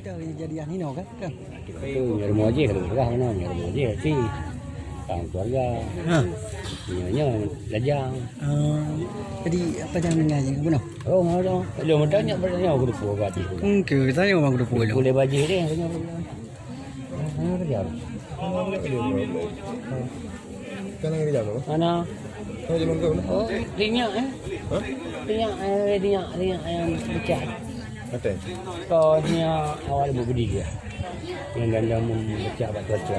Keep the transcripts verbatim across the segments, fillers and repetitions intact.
Kita jadi ahli no kan? Kan? Itu nyoe rumoh jih, kalau peugah mana, nyoe rumoh jih, hati. Tang keluarga. Ha. Nyoe, nyoe, lajang. Ah, jadi apa jangan dengar je, apa no? Oh, ngono. Kalau mau tanya, bertanya aku tu, apa hati tu. Hmm, ke, tanya orang aku tu, apa no? Boleh bajih deh, tanya apa. Tanya kerja. Kan lagi jam berapa? Mana? Oh, jam berapa? Oh, minyak, eh. Hah? Minyak, eh, minyak, minyak yang pecah. Kata? Kau ni awal mau beli dia. Yang ganda mem-, pecah bak cuaca.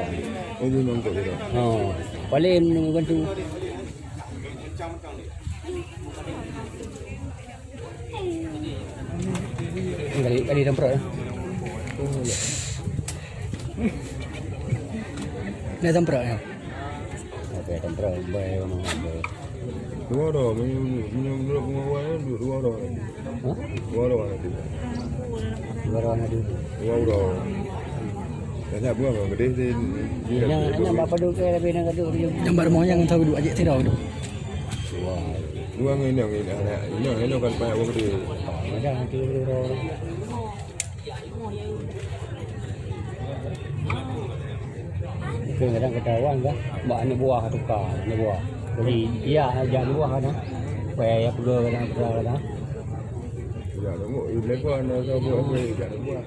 Oh, dia nangkut dia. Oh, paling menunggu bantu. Kali, kali temperot, eh. Dah temperot, ya? Oke, temperot, baik, memang baik. Dua orang, minum, minum dulu pengawa, dua, dua orang. Hah? Dua orang nanti. Dua orang nanti. Dua orang. Dah nak buang, gedeh dia, dia Yang, yang bapa duduk ke, tapi nak duduk dia. Yang baru mau yang tahu duduk, ajak tidak duduk. Wah. Dua ngon inong, inong, anak inong, inong kan payah ureueng gede. Ada nanti ureueng. Mungkin kadang ketahuan kan, bak aneuk buah tukar, aneuk buah. Jadi, iya, aja aneuk buah kan. Supaya ya peugah kadang-kadang. Ya, tengok, lebar na saboh, ya, aneuk buah.